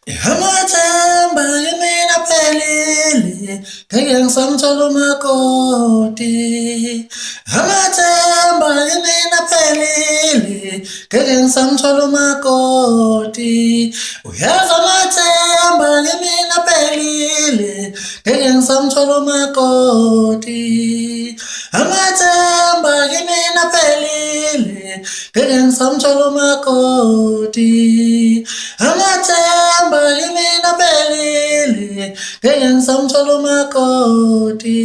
Amathemba kimina aphelile, ngeke ngisamthola umakoti. Amathemba kimina aphelile, ngeke ngisamthola umakoti. Uyazi amathemba kimina aphelile, ngeke ngisamthola umakoti. Amathemba kimina aphelile, ngeke ngisamthola umakoti. Amathemba kimina aphelile, ngeke ngisamthola umakoti.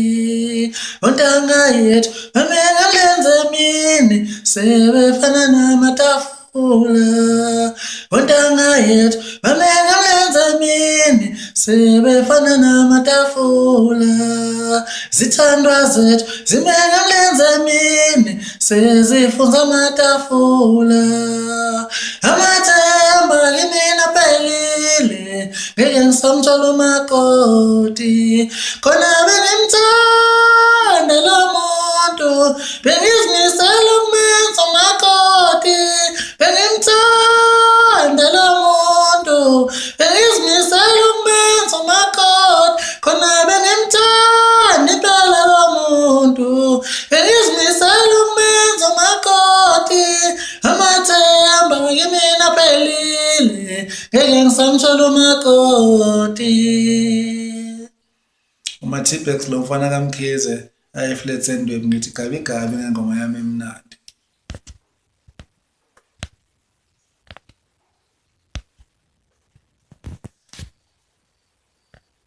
Ontanga yethu bamengalenze mini, sebefana namatafula. Ula ontanga yethu bamengalenze mini, sebefana namatafula. Zithandwa zethu zimengalenze mini, sezifunza amatafula. Amathemba kimina aphelile, ngeke ngisamthola umakoti. Khona bengimthanda lo muntu, bengizimisela ukumenza umakoti. Bengimthanda lo muntu, bengizimisela ukumenza umakoti. Khona bengimthanda impela lo muntu, bengizimisela ukumenza umakoti. Amathemba kimina aphelile, ngeke ngisamthola umakoti. UMaTBax lo mfana kaMkhize ayi-flat sendwebu, ngithi gabi gabi ngengoma yami emnandi.